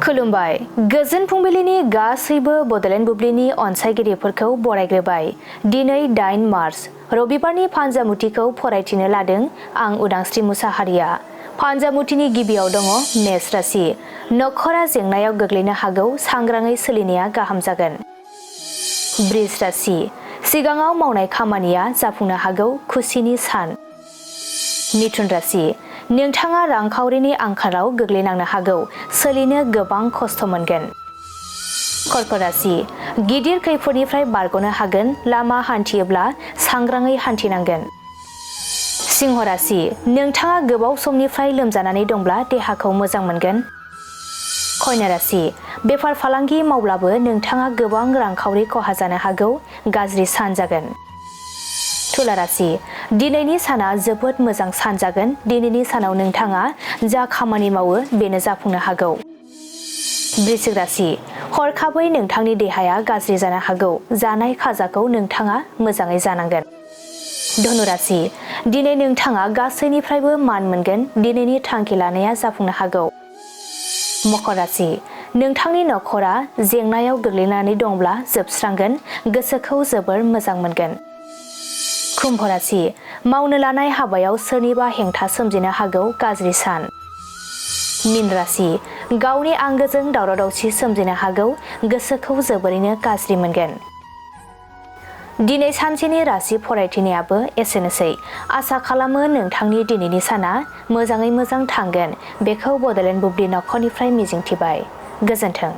खुलुमबाय गोजोन फुंबिलिनि गासैबो बडलेण्ड बुब्लिनि अनसायगिरिफोरखौ बरायग्रोबाय। दिनै 8 मार्च रबिबारनि फानजामुथिखौ फरायथिनो लादों आं उदांस्रि मुसाहारिया। फानजामुथिनि गिबियाव दङ मेष राशि। नखरा जेंनायाव गोग्लैनो हागौ, सांग्राङै सोलिनाया गाहाम जागोन। बृष राशि। सिगाङाव मावनाय खामानिया जाफुंनो हागौ, खुसिनि सान। मिथुन राशि। नोंथाङा रांखावरिनि आंखालाव गोग्लैनांनो हागौ, सोलिनो गोबां खस्थ' मोनगोन। कर्क राशि। गिदिर खैफोदनिफ्राय बारग'नो हागोन, लामा हान्थियोब्ला सांग्राङै हान्थिनांगोन। सिंह राशि। नोंथाङा गोबाव समनिफ्राय लोमजानानै दंब्ला देहाखौ मोजां मोनगोन। कन्या राशि। बेफार फालांगि मावब्लाबो नोंथाङा गोबां रांखावरि खहा जानो हागौ, गाज्रि सान जागोन। तुला राशि। दिनैनि साना जोबोद मोजां सान जागोन। दिनैनि सानाव नोंथाङा जा खामानि मावो बेनो जाफुंनो हागौ। वृश्चिक राशि। हरखाबै नोंथांनि देहाया गाज्रि जानो हागौ, जानाय खाजाखौ नोंथाङा मोजाङै जानांगोन। धनु राशि। दिनै नोंथाङा गासैनिफ्रायबो मान मोनगोन, दिनैनि थांखि लानाया जाफुंनो हागौ। मकर राशि। नोंथांनि नखरा जेंनायाव गोग्लैनानै दंब्ला जोबस्रांगोन, गोसोखौ जोबोर मोजां मोनगोन। कुम्भ राशि। मावनो लानाय हाबायाव सोरनिबा हेंथा सोमजिनो हागौ, गाज्रि सान। मीन राशि। गावनि आंगोजों दावराव दावसि सोमजिनो हागौ, गोसोखौ जोबोरैनो गाज्रि मोनगोन। दिनै सानसेनि राशि फरायथिनायाबो एसेनोसै। आसा खालामो नोंथांनि दिनैनि साना मोजाङै मोजां थांगोन, बेखौ बडलेण्ड बुब्लि नखरनिफ्राय मिजिंथिबाय। गोजोन्थों।